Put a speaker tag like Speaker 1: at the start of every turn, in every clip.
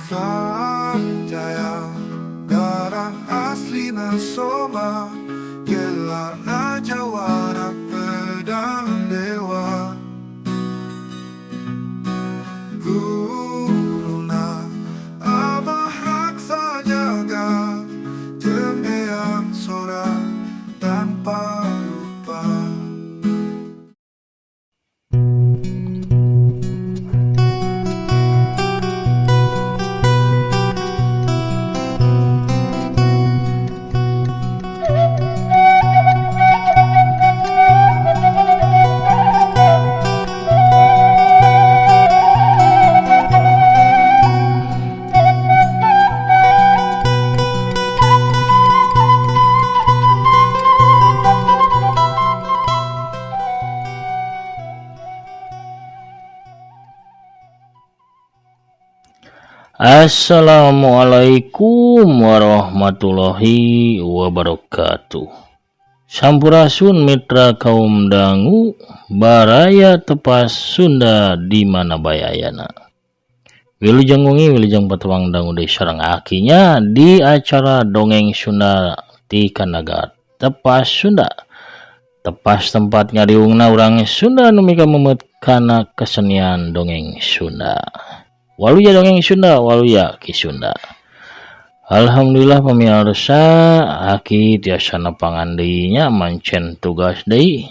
Speaker 1: Sanjaya, darah aslina Soma, gelarna jawara pedang dewa. Guruna Abah Raksa Jaga, jeung Eyang Sora tanpa lupa.
Speaker 2: Assalamualaikum warahmatullahi wabarakatuh. Sampurasun mitra kaum dangu baraya tepas Sunda di mana bae ayana. Wilujeng wengi, wilujeng patepang dangu deui sareng akinya di acara dongeng Sunda ti Kanaga Tepas Sunda. Tepas tempat ngariungna urang Sunda nu mikamemeut kana kesenian dongeng Sunda. Waluya dongeng Sunda, waluya Ki Sunda. Alhamdulillah pemirsa, aki tiasa nepangan deui nya mancen tugas deui.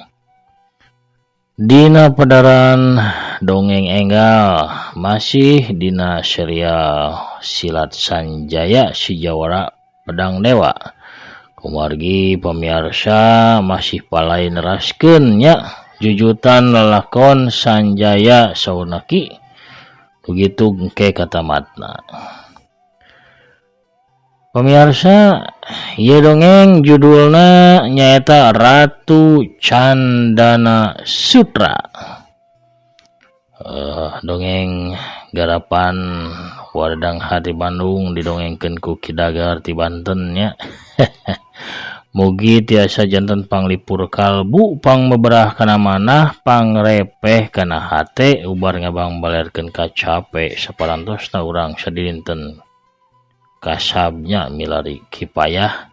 Speaker 2: Dina pedaran dongeng enggal masih dina serial Silat Sanjaya si Jawara Pedang Dewa. Kumargi pemirsa masih palai neraskeun nya jujutan lalakon Sanjaya saurna ki. Begitu engke kata matna. Pemirsa, ieu dongeng judulna nyaeta Ratu Candana Sutra. Dongeng garapan Wardang Hati Bandung didongengkeun ku Ki Dagar ti Banten nya. Mugi tiasa janten panglipur kalbu, pangbeberah kana manah, pangrepeh kana hate, ubar ngabang balerkeun kacape saparantosna urang sadinten kasabnya milari kipayah.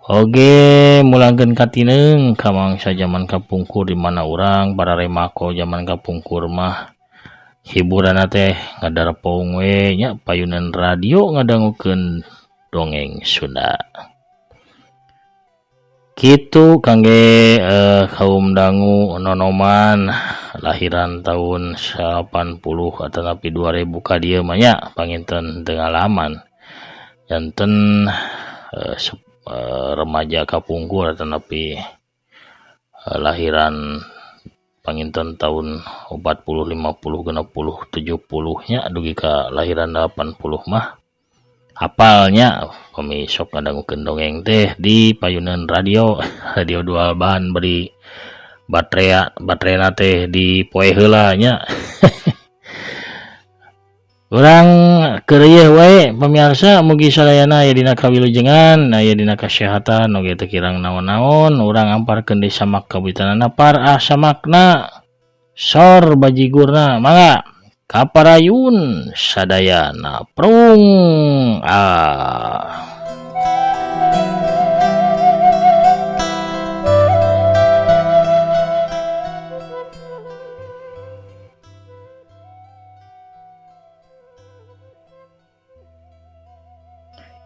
Speaker 2: Oge mulangkeun katineung ka mangsa jaman kapungkur di mana urang para remako jaman kapungkur mah hiburanna teh ngadarepong we nya payunan radio ngadangukeun dongeng Sunda. Kitu kangge kaum dangu nonoman lahiran tahun 80 atanapi 2000 ka dieu mah nya panginten teu ngalaman janten remaja kapungkur atanapi lahiran panginten tahun 40, 50, 60, 70 nya dugi ka lahiran 80 mah apalnya pami sok ngadangukeun dongeng teh di payunan radio, radio dual ban beri baterena teh di poe heula nya. Urang keur ieu wae pemirsa, mugi sadayana aya dina kawilujengan, aya dina kasehatan oge teu kirang naon-naon. Urang amparkeun deui samak kawitanana par ah samakna sor bajigurna mangga kaparayun sadayana prung ah.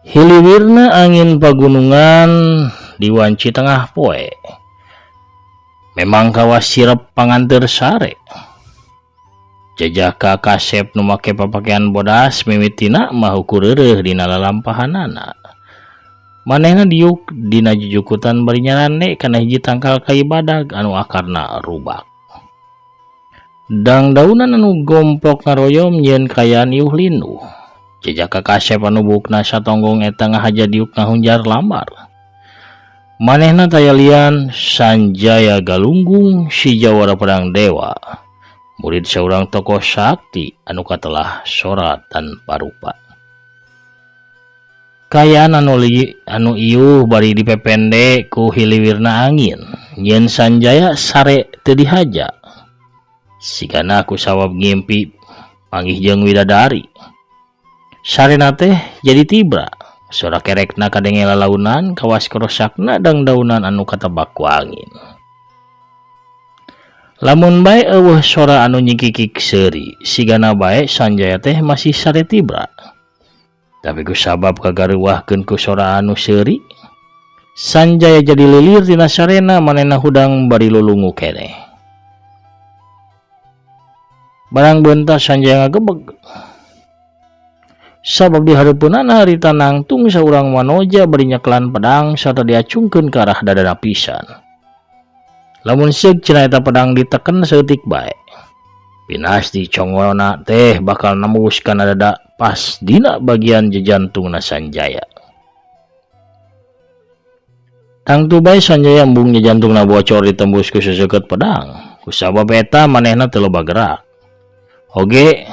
Speaker 2: Hiliwirna angin pagunungan di wanci tengah poe. Memang kawas sirep panganteur sare. Jajaka kasep nu make papakaian bodas mimitina mah ukur reureuh dina lalampahanana. Manehna diuk dina jujukutan bari nyarande kana hiji tangkal kayu badag anu akarna rubak. Dangdaunan anu gomplok ngaroyom nyieun kayaan iuh linduh. Jajaka kasep anu buukna satonggong eta ngahaja diuk ngahunjar lambar. Manehna tayalian Sanjaya Galunggung si Jawara Pedang Dewa, murid seorang tokoh sakti anu katelah sora tanpa rupa. Kayaan anu iuh bari dipepende ku hiliwirna angin, nyieun Sanjaya sare teu dihaja. Sigana ku sawab ngimpi panggih jeung widadari. Sarena teh jadi tibra. Sora kerekna kadenge lalaunan kawas kerosakna dangdaunan anu katebak ku angin. Lamun bae eueuh sora anu nyikikik seuri, sigana bae Sanjaya teh masih sare tibra. Tapi ku sabab kagareuwahkeun ku sora anu seuri, Sanjaya jadi lilir tina sarena manehna hudang bari lulungu keneh. Barang beuntas Sanjaya ngagebeg. Sabab di hareupeunana harita nangtung saurang wanoja bari nyekelan pedang sarta diacungkeun ka arah dadana pisan. Lamun seug cenah eta pedang diteken saeutik bae. Pinasti congona teh bakal nembus kana dada pas dina bagian jejantungna Sanjaya. Tangtu bae Sanjaya embung jejantungna bocor ditembus ku seseukeut pedang. Kusabab eta manehna teu loba gerak. Oge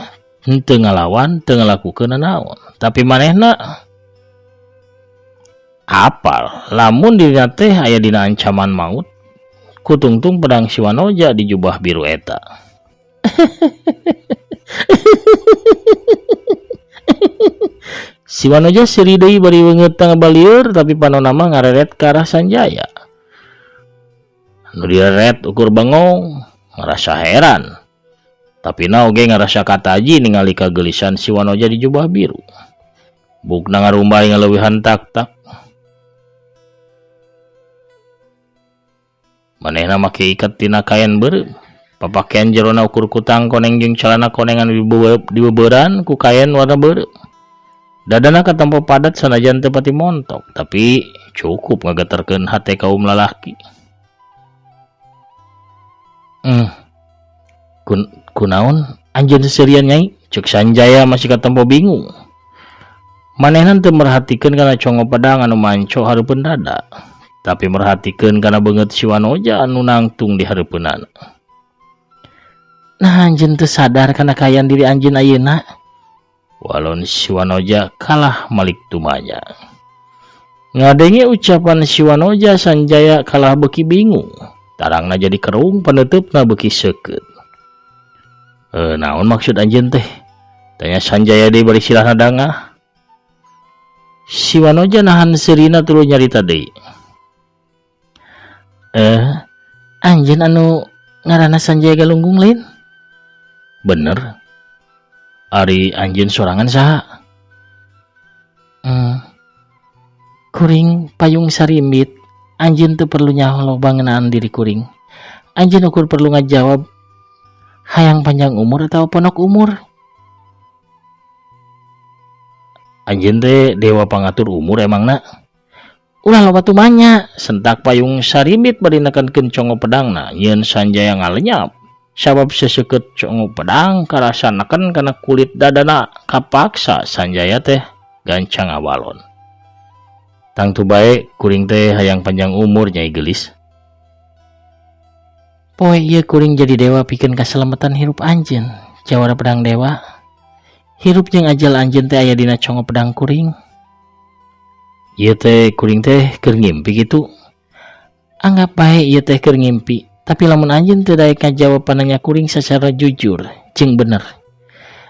Speaker 2: henteu ngalawan, teu ngalakukeun nanaon. Tapi manehna apal lamun dirina teh aya dina ancaman maut kutungtung pedang si Wanoja di jubah biru eta. Si Wanoja seuri deui bari beungeut ngabalieur tapi panonna mah ngareret ka arah Sanjaya. Nu direret ukur bengong, ngarasa heran. Tapi na oge ngarasa kataji ningali kageulisan si Wanoja di jubah biru. Bukna ngarumbay ngaleuwihan tak-tak. Manehna make iket tina kaen beureum. Papakean jerona ukur kutang koneng jeung calana koneng anu dibeuberan ku kaen warna beureum. Dadana katempo padat sanajan teu pati montok, tapi cukup ngageterkeun hate kaum lalaki. Kunaon anjeun seserian nyai? Ceuk Sanjaya masih katempo bingung. Manehna teu merhatikeun kana congo pedang anu manco hareupeun dada, tapi merhatikeun kana beungeut si Wanoja anu nangtung di hareupeunana. Nah, anjeun teu sadar kana kaayaan diri anjeun ayeuna. Walon si Wanoja kalah malik tumanya. Ngadenge ucapan si Wanoja, Sanjaya kalah beuki bingung. Tarangna jadi kerung, peneuteup beuki seukeut. Naon maksud anjeun teh? Tanya Sanjaya deui bari silahna dangah. Si Wanoja nahan seurina tuluy nyarita deui. Anjeun anu ngaranna Sanjaya Galunggung lain? Bener. Ari anjeun sorangan saha? Kuring payung sarimbit. Anjeun teu perlu nyaho loba ngeunaan diri kuring. Anjeun ukur perlu ngajawab hayang panjang umur atau ponok umur. Anjeun teh dewa pangatur umur emangna? Ulah loba tumanya, sentak payung sarimbit bari nekenkeun congo pedangna nyieun Sanjaya ngalenyap. Sabab seseukeut congo pedang karasa neken kana kulit dadana kapaksa Sanjaya teh gancang ngawalon. Tangtu bae kuring teh hayang panjang umur nyai geulis. Poe ieu kuring jadi dewa pikeun kasalamatan hirup anjeun, jawara pedang dewa. Hirup jeung ajal anjeun teh aya dina congo pedang kuring. Ieu teh kuring teh keur ngimpi kitu. Anggap bae ieu teh keur ngimpi, tapi lamun anjeun teu daek ngajawab pananya kuring secara jujur jeung bener,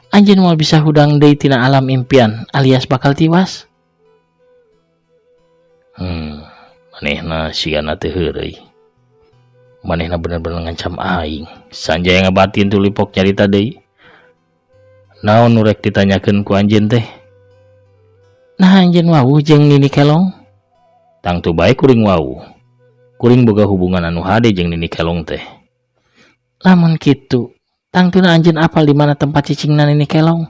Speaker 2: anjeun moal bisa hudang deui tina alam impian alias bakal tiwas. Manehna sigana teu heureuy. Manehna bener-bener ngancam aing. Sanjaya ngabatin tuluy pok nyarita deui. Naon nu rek ditanyakeun ku anjeun teh? Nah, anjeun wawuh jeung Nini Kelong? Tangtu bae kuring wawuh. Kuring boga hubungan anu hade jeung Nini Kelong teh. Lamun kitu, tangtuna anjeun apal di mana tempat cicingna Nini Kelong?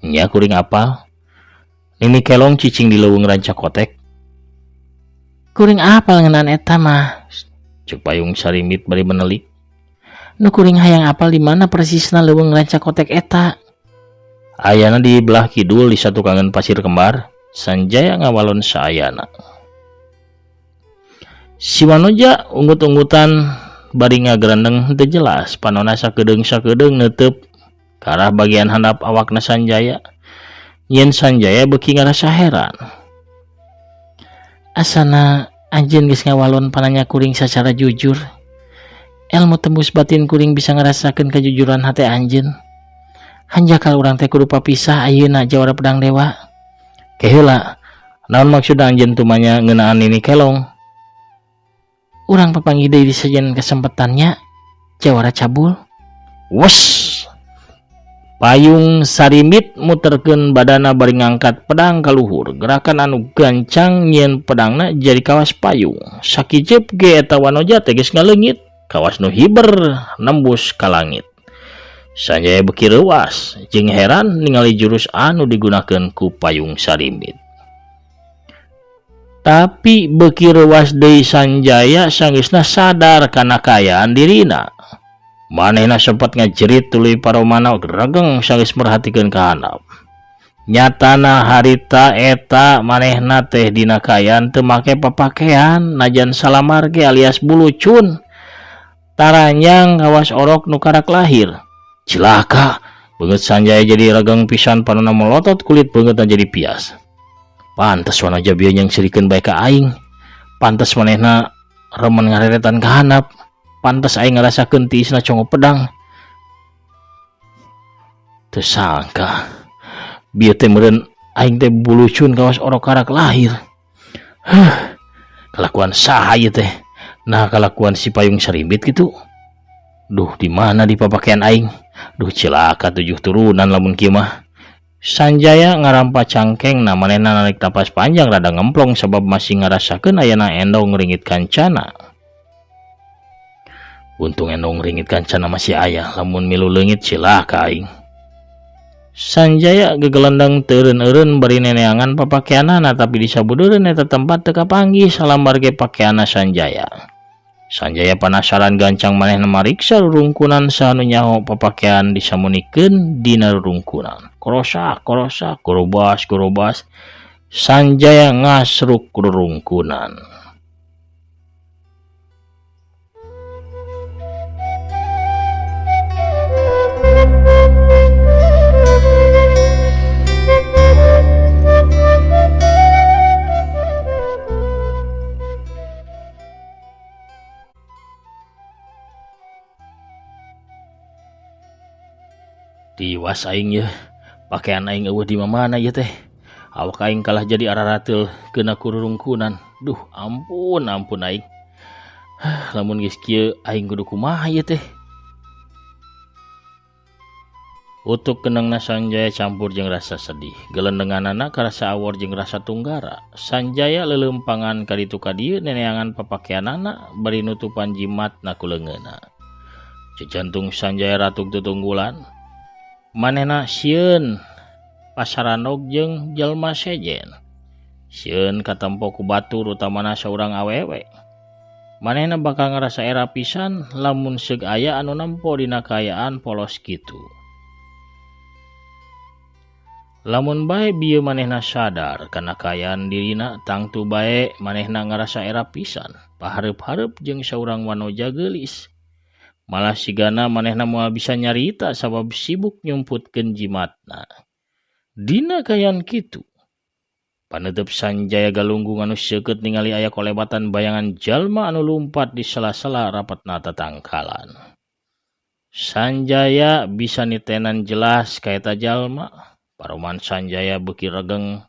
Speaker 2: Nya kuring apal. Nini Kelong cicing di leuweung Rancakotek. Kuring apal ngeunaan eta mah. Ceuk payung sarimbit bari menelik. Nu kuring hayang apal di mana persisna leuweung Rancakotek eta? Ayana di belah kidul di satukangan pasir kembar. Sanjaya ngawalon saayana. Si Wanoja unggut-unggutan bari ngagerendeng henteu jelas, panona sakedeung-sakedeung neuteub ka arah bagian handap awakna Sanjaya. Nyieun Sanjaya beuki ngarasa heran. Asana anjeun geus ngawalon pananya kuring sacara jujur. Elmu tembus batin kuring bisa ngarasakeun kejujuran hate anjeun. Hanjakal urang teh kudu papisah ayeuna jawara pedang dewa. Ke heula, naon maksud anjeun tumanya ngeunaan Nini Kelong? Urang papanggih deui di sejen kesempatannya jawara cabul. Wes. Payung Sarimbit muterkeun badana bari ngangkat pedang ka luhur. Gerakan anu gancang nyieun pedangna jadi kawas payung. Sakijep ge eta wanoja teh geus ngaleungit, kawas nu hiber nembus ka langit. Sanjaya beuki reuas jeung heran ningali jurus anu digunakeun ku Payung Sarimbit. Tapi beuki reuas deui Sanjaya sanggeusna sadar kana kaayaan dirina. Manehna sempat ngajerit tuluy paromana regeng sanggeus merhatikeun ka handap. Nyatana harita eta manehna teh dina kaayaan teu make papakean najan salamar ge alias bulucun. Taranjang kawas orok nu karak lahir. Cilaka, beungeut Sanjaya jadi regeng pisan panonna melotot kulit beungeutna jadi pias. Pantes wanoja bieu nyeungseurikeun bae ka aing. Pantes manehna remen ngareretan ka handap. Pantes aing ngarasakeun tiisna congo pedang. Teu sangka bieu teh meureun aing teh bulucun kawas orok karak lahir. Huh, kalakuan saha ieu teh? Nah, kalakuan si Payung Sarimbit kitu. Duh, di mana di papakean aing? Duh, cilaka 7 turunan lamun kieu mah. Sanjaya ngarampa cangkengna manehna narik napas panjang rada ngemplong sabab masih ngarasakeun ayana endong ringit kancana. Untung endong ringit kancana masih aya, lamun milu leungit cilaka aing. Sanjaya gegelendeng teureun-eureun bari neneangan papakeanana tapi disabudeureun eta tempat teu kapanggih salambar ge pakeanna Sanjaya. Sanjaya panasaran gancang manehna mariksa rurungkunan saha nu nyaho papakean disamunikeun dina rurungkunan. Korosak, korosak, gorobas, gorobas. Sanjaya ngasruk rurungkunan. Tiwas aing yeuh, pakaian aing eueuh di mamana ieu teh. Awak aing kalah jadi ararateul keuna ku rurungkunan. Duh, ampun, ampun aing. Lamun geus kieu aing kudu kumaha ieu teh? Utuk kenengna Sanjaya campur jeung rasa sedih. Gelendenganana karasa awor jeung rasa tunggara. Sanjaya leuleumpangan ka ditu ka dieu neneangan papakeanana bari nutupan jimatna ku leungeunna. Jantung Sanjaya ratuk tutunggulan. Manehna sieun pasaranog jeung jelma sejen. Sieun katempo ku batur utamana saurang awewe. Manehna bakal ngarasa era pisan lamun seug aya anu nempo dina kaayaan polos kitu. Lamun bae bieu manehna sadar kana kaayaan dirina tangtu bae manehna ngarasa era pisan, pahareup-hareup jeung saurang wanoja geulis. Malah sigana manehna moal bisa nyarita sabab sibuk nyumputkeun jimatna. Dina kaayaan kitu, paneuteub Sanjaya galunggung anu seukeut ningali aya kolebatan bayangan jalma anu lumpat di sela-sela rapatna tatangkalan. Sanjaya bisa nitenan jelas ka eta jalma. Paroman Sanjaya beuki regeng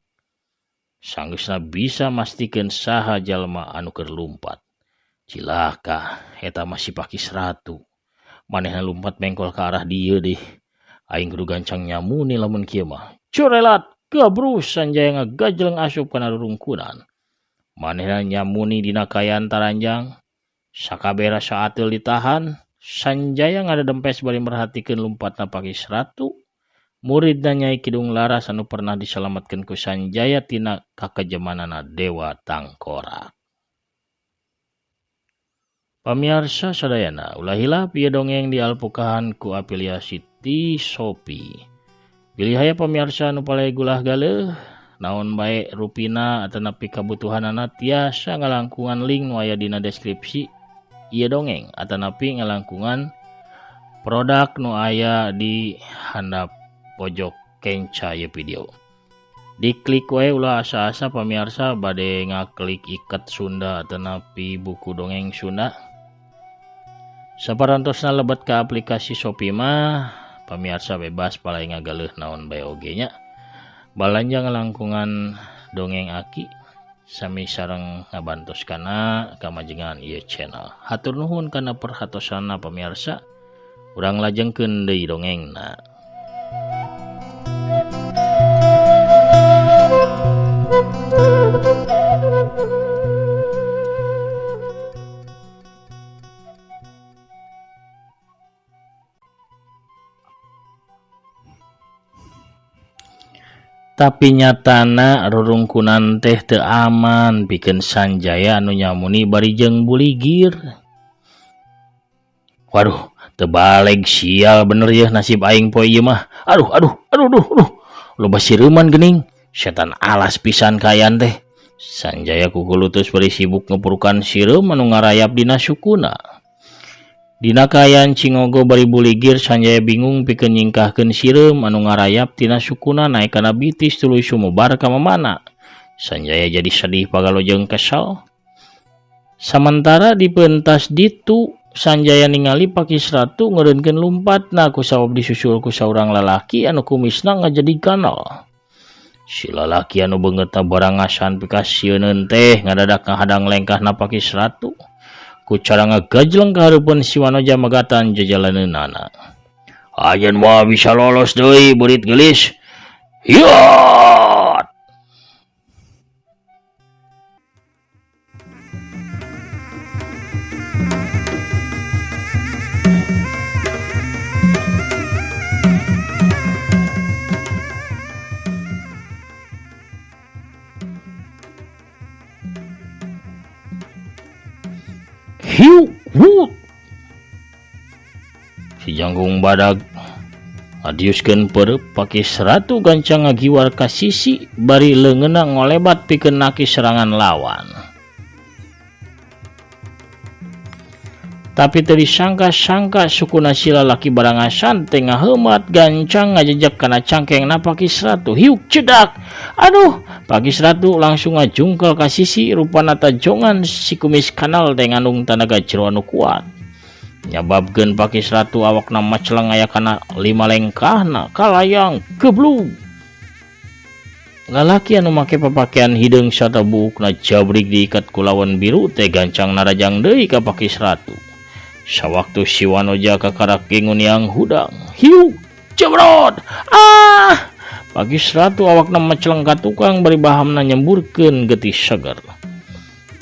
Speaker 2: sanggeusna bisa mastikeun saha jalma anu keur lumpat. Cilaka, eta mah si Pakis Ratu. Manehna lumpat mengkol ka arah dieu deh. Aing kudu gancang nyamuni lamun kieu mah. Curelat, gabrus Sanjaya ngagajleng asup kana rurungkunan. Manehna nyamuni dina kaayaan taranjang. Sakabeh rasa ateul ditahan, Sanjaya ngadadempes bari merhatikeun lumpatna Pakis Ratu. Muridna Nyai Kidung Laras anu pernah disalametkeun ku Sanjaya tina kakejemanana Dewa Tangkorak. Pamiarsa sadayana, ulah hilap ieu dongeng dialpukahan ku afiliasi ti Shopee. Pilih aya pamiarsa anu palai gulah galeuh, naon bae rupina atanapi kabutuhanana tiasa ngalangkungan link nu aya dina deskripsi ieu dongeng atanapi ngalangkungan produk nu aya di handap pojok kenca ieu video. Diklik wae ulah asa-asa pamiarsa bade ngaklik iket Sunda atanapi buku dongeng Sunda. Saparantosna lebet ka aplikasi Shopee mah Pamiarsa bebas palai ngagaleuh naon bae oge nya. Balanja ngalangkungan dongeng Aki sami sareng ngabantos kana kamajengan ieu channel. Hatur nuhun kana perhatosanna pamiarsa. Urang lajengkeun deui dongengna. Tapi nyatana rurungkunan teh teu aman pikeun Sanjaya anu nyamuni bari jeung buligir. Waduh, teu baleg sial bener yeuh nasib aing poe ieu mah. Aduh aduh aduh duh duh. Loba sireuman geuning. Setan alas pisan kaayaan teh. Sanjaya kukulutus bari sibuk ngepurukan sireum anu ngarayap dina sukuna. Dina kaayaan cingogo bari buligir Sanjaya bingung pikeun nyingkahkeun sireum anu ngarayap tina sukuna naek kana bitis tuluy sumebar ka mamana. Sanjaya jadi sedih pagalo jeung kesel. Samantara di pentas ditu Sanjaya ningali Pakis Ratu ngeureunkeun lumpatna ku sabab disusul ku saurang lalaki anu kumisna ngajadi ganal. Si lalaki anu beungeutna barangasan pikasieuneun teh ngadadak ngahadang lengkahna Pakis Ratu. Ku cara ngagajleng ka hareupeun si Wanoja megatan jajalaneunana. Ayeuna mah bisa lolos deui beurit geulis. Hiat! Hiu wut. Si jangkung badag adiuskeun pereup Pakis Ratu gancang ngagiwar ka sisi bari leungeunna ngolebat pikeun nakis serangan lawan. Tapi teu disangka-sangka sukuna si lalaki barangasan teh ngaheumat gancang ngajejek kana cangkengna Pakis Ratu. Hiuk cedak. Aduh, Pakis Ratu langsung ngajungkel ka sisi rupana tajongan si kumis kanal teh ngandung tanaga jero anu kuat. Nyababkeun Pakis Ratu awakna maceleng aya kana lima lengkahna kalayang geblug. Lalaki anu make papakean hideung sarta buukna jabrik diikat ku lawan biru teh gancang narajang deui ka Pakis Ratu. Sawaktu si Wanoja kakarak nguniang hudang. Hiuk jebrot. Ah! Pakis Ratu awakna maceleng ka tukang bari bahamna nyemburkeun getih seger.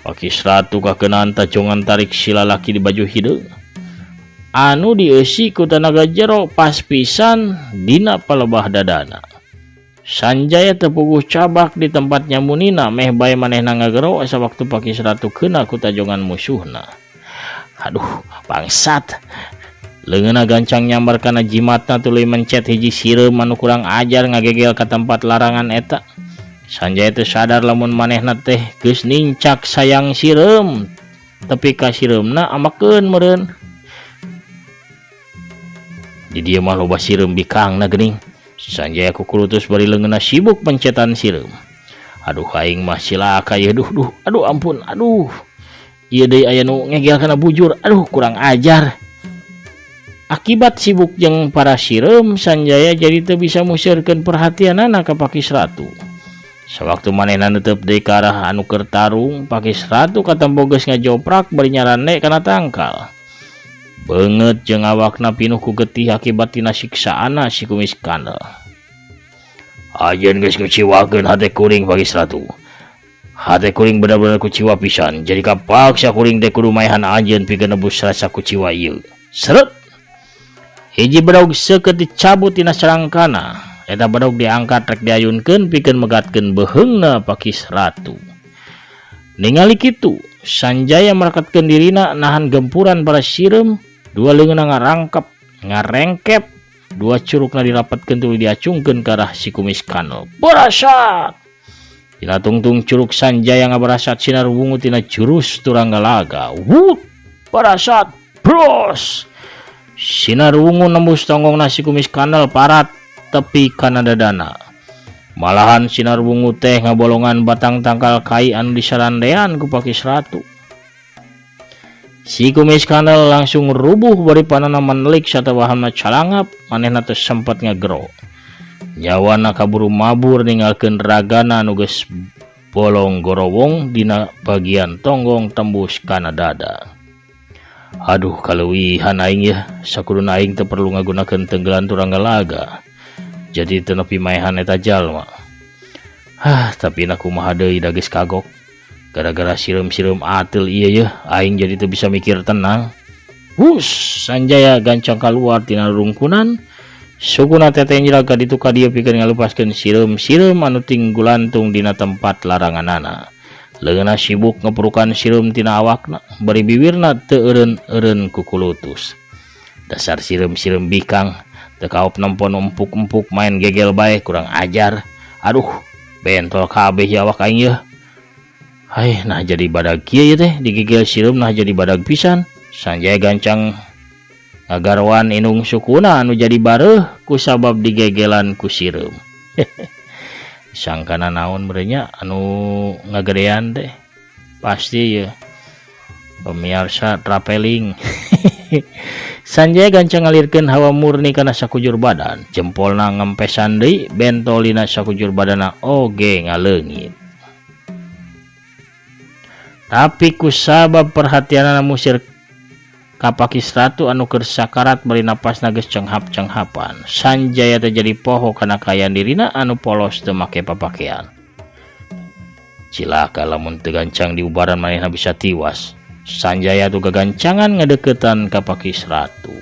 Speaker 2: Pakis Ratu kakeunaan tajongan tarik si lalaki di baju hideung. Anu dieusi ku tanaga jero pas pisan dina palebah dadana. Sanjaya tepuguh cabak di tempat nyamunina meh bae manehna ngagero sawaktu Pakis Ratu keuna ku tajongan musuhna. Aduh, bangsat. Leungeunna gancang nyambar kana jimatna tuluy mencet hiji sireum anu kurang ajar ngagegel ka tempat larangan eta. Sanjaya teu sadar lamun manehna teh geus nincak sayang sireum. Tepi ka sireumna amakeun meureun. Di dieu mah loba sireum bikangna geuning. Sanjaya kukulutus bari leungeunna sibuk pencetan sireum. Aduh aing mah cilaka ieu duh duh. Aduh ampun, aduh. Ieu deui aya nu ngegel kana bujur. Aduh kurang ajar. Akibat sibuk jeung para sireum, Sanjaya jadi teu bisa museurkeun perhatianana ka Pakis Ratu. Sawaktu manehna neuteup deui ka arah anu keur tarung, Pakis Ratu katempo geus ngajoprak bari nyarande kana tangkal. Beungeut jeung awakna pinuh ku getih akibat tina siksaanna si kumis kandel. Ajeun geus ngeciwakeun hate kuring Pakis Ratu. Hate kuring bener-bener kuciwa pisan, jadi kapaksa kuring teh kudu maehan anjeun pikeun nebus rasa kuciwa ieu. Seret. Hiji bedog seukeut dicabut tina sarangkana. Eta bedog diangkat rek diayunkeun pikeun megatkeun beuheungna Pakis Ratu. Ningali kitu, Sanjaya mereketkeun dirina nahan gempuran para sireum, dua leungeunna ngarangkep, ngarengkep, dua curugna dirapetkeun tuluy diacungkeun ka arah si kumis kanel. Barasat! Dina tungtung curug Sanjaya ngabarasat sinar wungu tina jurus Turanggalaga. Wut! Barasat! Bros! Sinar wungu nembus tonggongna si kumis kanel parat tepi kana dadana. Malahan sinar wungu teh ngabolongan batang tangkal kai anu disarandean ku Pakis Ratu. Si kumis kandel langsung rubuh bari panana menelik satawa hamna calangap manehna teu sempet ngagero. Nyawana kaburu mabur ninggalkeun ragana anu geus bolong gorowong dina bagian tonggong tembus kana dada. Aduh kaleuwihan aing yeuh, sakuduna aing teu perlu ngagunakeun tenggelan turanggalaga. Jadi teu nepi maehan eta jalma. Hah, tapi na kumaha deui da geus kagok. Gara-gara sireum-sireum ateul ieu yeuh, aing jadi teu bisa mikir tenang. Hus, Sanjaya gancang kaluar tina rungkunan. Sukuna tetenjra ka ditu ka dieu pikeun ngalepaskeun sireum-sireum anu tinggulantung dina tempat laranganana. Leungeunna sibuk ngepurukan sireum tina awakna, bari biwirna teu eureun-eureun kukulutus. Dasar sireum-sireum bikang, teu kaop nempon empuk-empuk main gegel bae kurang ajar. Aduh, bentol kabeh ieu awak aing yeuh. Hai, nah jadi badag kieu ieu teh, digegel sireum nah jadi badag pisan. Sanjaya gancang ngagarwan indung sukuna anu jadi bareuh kusabab digegelan ku sireum. Sangkana naon meureun anu ngagedean teh pasti ye pemirsa traveling. Sanjaya gancang ngalirkeun hawa murni kana sakujur badan, jempolna ngempesan deui, bentolina sakujur badana oge ngaleungit. Tapi kusabab perhatianana musir ka Pakis Ratu anu keur sakarat bari napasna geus cenghap-cenghapan. Sanjaya teh jadi poho kana kaayaan dirina anu polos teu make papakean. Cilaka lamun teu gancang diubaran manehna bisa tiwas. Sanjaya tuh gagancangan ngadeukeutan ka Pakis Ratu.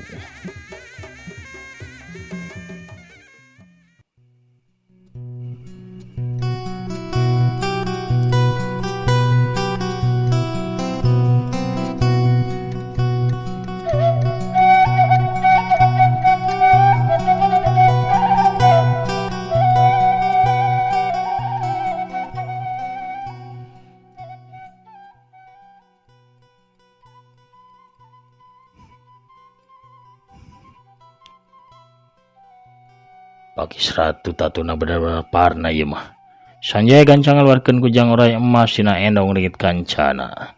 Speaker 2: Pakis Ratu tatuna bener-bener parna ieu mah. Sanjaya gancang ngaluarkeun kujang oray emas dina endong leungit kancana.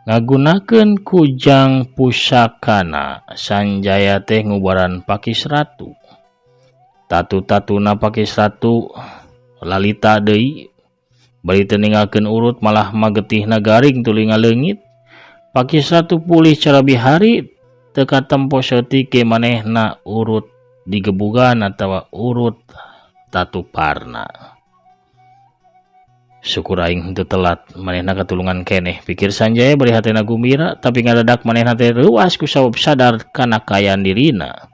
Speaker 2: Ngagunakeun kujang pusakana, Sanjaya teh ngubaran Pakis Ratu. Tatu-tatuna Pakis Ratu lalita deui, bari teu ninggalkeun urut malah magetihna garing tuluy ngaleungit. Pakis Ratu pulih cara bihari teu katempo saeutik ge manehna urut digebugan atawa urut tatu parna. Syukur aing henteu telat, manehna katulungan keneh, pikir Sanjaya bari hatena gumbira, tapi ngadadak manehna teh reuas kusabab sadar kana kaayaan dirina.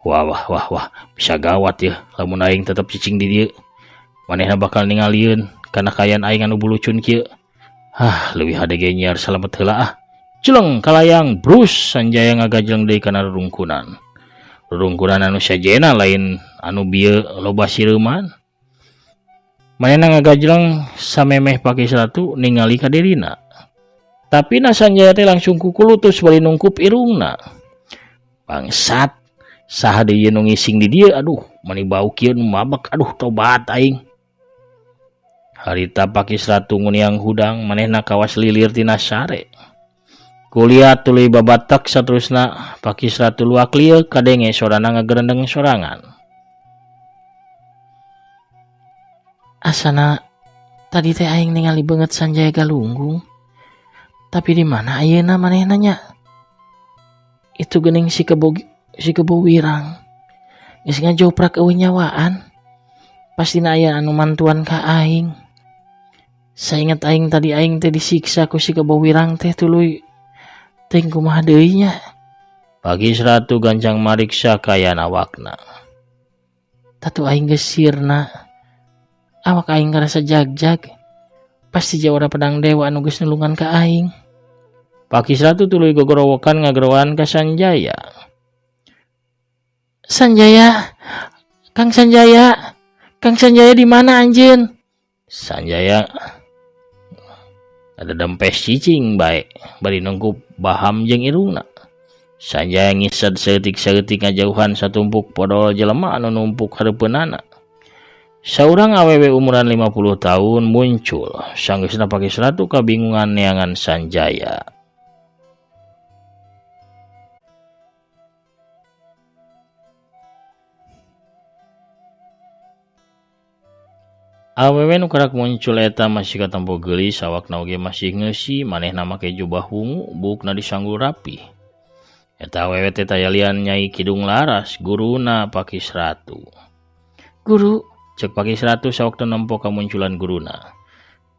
Speaker 2: Wah wah wah wah, bisa gawat yeuh lamun aing tetep cicing di dieu. Manehna bakal ningalieun kana kaayaan aing anu bulucun kieu. Hah, leuwih hade ge nyiar salamet heula ah. Celeng kalayang brus Sanjaya ngagajleng deui kana rurungkunan. Rurungkunan anu sajena lain anu bieu loba sireuman. Manehna ngagajleng samemeh Pakis Ratu ningali ka dirina. Tapi na Sanjaya teh langsung kukulutus bari nungkup irungna. Bangsat, saha deui nu ngising di dieu? Aduh, mani bau kieu nu mabek. Aduh, tobat aing. Harita Pakis Ratu nguniang hudang, manehna kawas lilir tina sare. Kuliah tuluy babatak saterusna Pakis Ratu luak lieu kadenge sorana ngagerendeng sorangan. Asana tadi teh aing ningali beungeut Sanjaya Galunggung. Tapi di mana ayeuna manehna nya? Itu geuning si kebo wirang. Geus ngajoprak eueuh nyawaan. Pastina aya anu mantuan ka aing. Sainget aing tadi aing teh disiksa ku si kebo wirang teh tuluy teuing kumaha deui nya. Pakis Ratu gancang mariksa kaayaan awakna. Tatu aing geus sirna. Awak aing karasa jag-jag. Pasti jawara pedang dewa anu geus nulungan ka aing. Pakis Ratu tuluy gogorowokan ngageroan ka Sanjaya. Sanjaya, Kang Sanjaya, Kang Sanjaya di mana anjeun? Sanjaya ada dempes cicing bae bari nungkup baham jeung irungna. Sanjaya ngised saeutik-saeutik ngajauhan satumpuk podol jelema anu numpuk hareupeunana. Saurang awewe umuran 50 tahun muncul. Sanggeusna Pakis Ratu kabingungan neangan Sanjaya. Awewe nu karak muncul eta masih katempo geulis, awakna oge masih ngeusi, manehna make jubah wungu, buukna disanggul rapih. Eta awewe teh taya lian Nyai Kidung Laras, guruna Pakis Ratu. Guru, cek Pakis Ratu sawaktu nempo kamunculan guruna.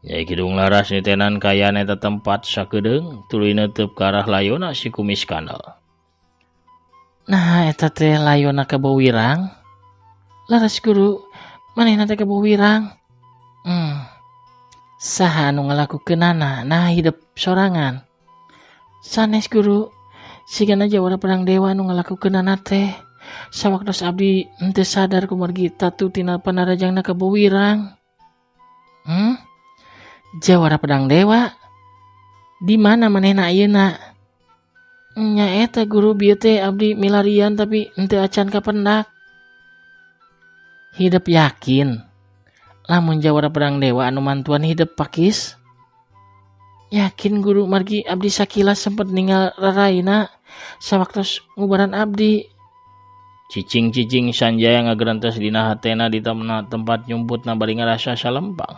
Speaker 2: Nyai Kidung Laras nitenan kaayaan eta tempat sakedeung, tuluy neuteub ka arah layona si kumis kandel. Nah, eta teh layona Kebo Wirang. Laras guru, manehna teh Kebo Wirang. Saha anu ngalakukeunana nah hidep sorangan. Sanes guru, sigana jawara Pedang Dewa anu ngalakukeunana teh. Sawaktos abdi henteu sadar kumargi tatu tina panarajangna Kebo Wirang. Jawara Pedang Dewa? Di mana manehna ayeuna? Nya eta guru bieu teh abdi milarian tapi henteu acan kapendak. Hidep yakin lamun jawara Pedang Dewa anu mantuan hidep Pakis? Yakin guru, margi abdi sakilas sempet ningal raraina sawaktos ngubaran abdi. Cicing-cicing Sanjaya ngagerentes dina hatena di tempat nyumputna bari ngarasa salempang.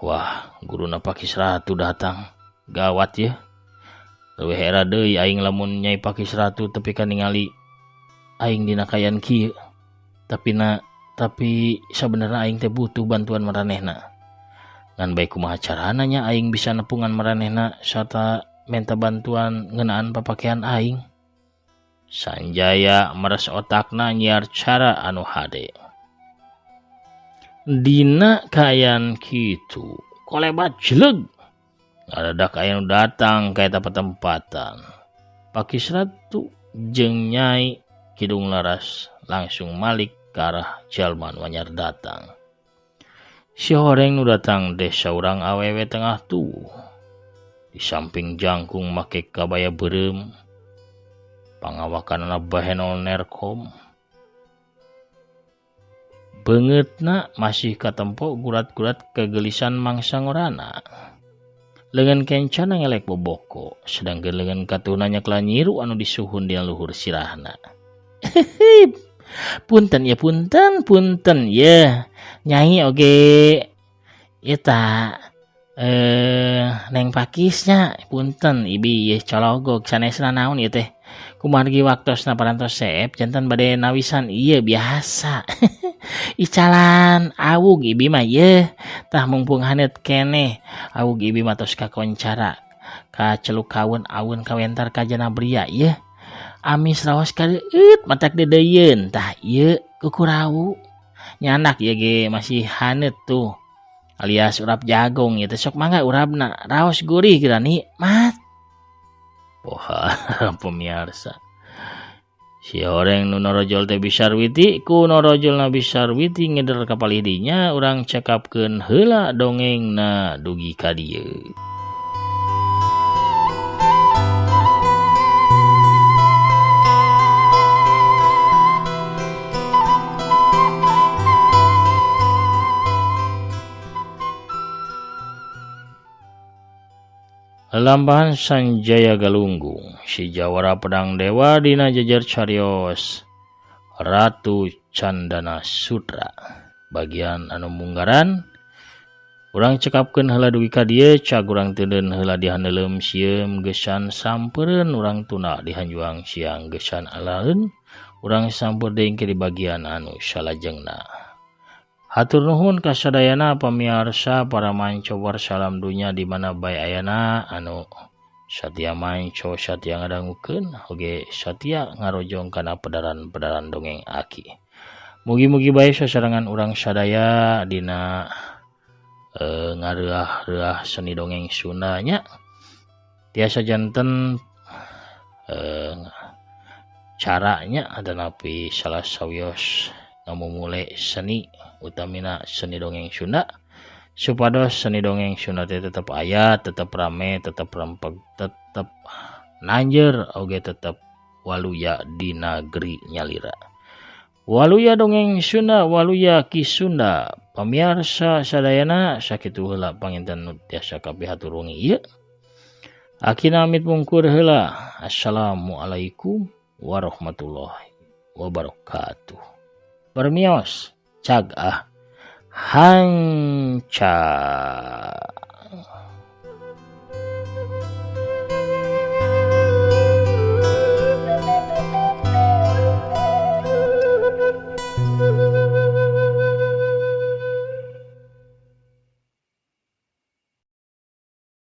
Speaker 2: Wah, guruna Pakis Ratu datang. Gawat ya. Leuwih era deui aing lamun Nyai Pakis Ratu tepi ka ningali aing dina kaayaan kieu. Tapi sabenerna aing teh butuh bantuan maranehna. Ngan bae kumaha carana nya aing bisa nepungan maranehna sarta menta bantuan ngeunaan papakean aing. Sanjaya meres otakna nyiar cara anu hade. Dina kaayaan kitu, kolebat jeleug. Ngadadak aya nu datang ka eta patempatan. Pakis Ratu jeung Nyai Kidung Laras langsung malik ka arah jalma nu anyar datang. Si horeng nu datang teh saurang awewe tengah tuwuh. Di samping jangkung make kabaya beureum, pangawakanana bahenol nerkom. Beungeutna masih katempo gurat-gurat kegelisan mangsa ngorana. Leungeun kencana ngelek boboko, sedangkeun leungeun katuhna nyekla nyiru anu disuhun dina luhur sirahna. Punten ya, punten, punten ya. Nyai oge eta neng Pakisnya, punten ibi ye cologog sanesna naon ieu teh. Kumargi waktosna parantos seep janten bade nawisan ieu biasa. Icalan awug ibi mah ye tah mumpung haneut keneh awug ibi mah tos kakoncara ka celuk kawun awun kawentar ka jana bria ye. Amis raos kadeueut matak deudeuyeun tah ieu kukurau nyanak ieu ge masih haneut tuh alias urap jagung ieu teh sok mangga urapna raos gurih geura nikmat. Poha pemirsa, si horeng nu norojol teh Bisarwiti ku norojolna Bisarwiti ngeder ka palih dinya urang cekapkeun heula dongengna dugi ka dieu. Lelampahan Sanjaya Galunggung, si jawara Pedang Dewa dina jejer carios Ratu Candana Sutra. Bagian anu munggaran urang cekapkeun heula dugi ka dieu, cag urang teudeun heula dihandeuleum sieum geusan sampereun urang tuna dihanjuang siang geusan alaeun urang sampeur deui di bagian anu salajengna. Hatur nuhun kasadayana pamiarsa para mancobar salam dunya di mana bae ayana anu satia manco satia ngadangukeun oge satia ngarojong kana pedaran-pedaran dongeng aki. Mugi-mugi bae sasarengan urang sadaya dina ngareah-reah seni dongeng Sunda nya tiasa janten caranya atanapi salah sawios ngamumule seni utamina seni dongeng Sunda supados seni dongeng Sunda teh tetep aya, tetep rame, tetep rempeg, tetep nanjer oge tetep waluya di negeri nyalira. Waluya dongeng Sunda, waluya Ki Sunda. Pamiarsa sadayana sakitu heula panginten nu tiasa kapihatur wengi ieu. Akina amit mungkur heula. Assalamualaikum warahmatullahi wabarakatuh. Permios cag ah. Hanca.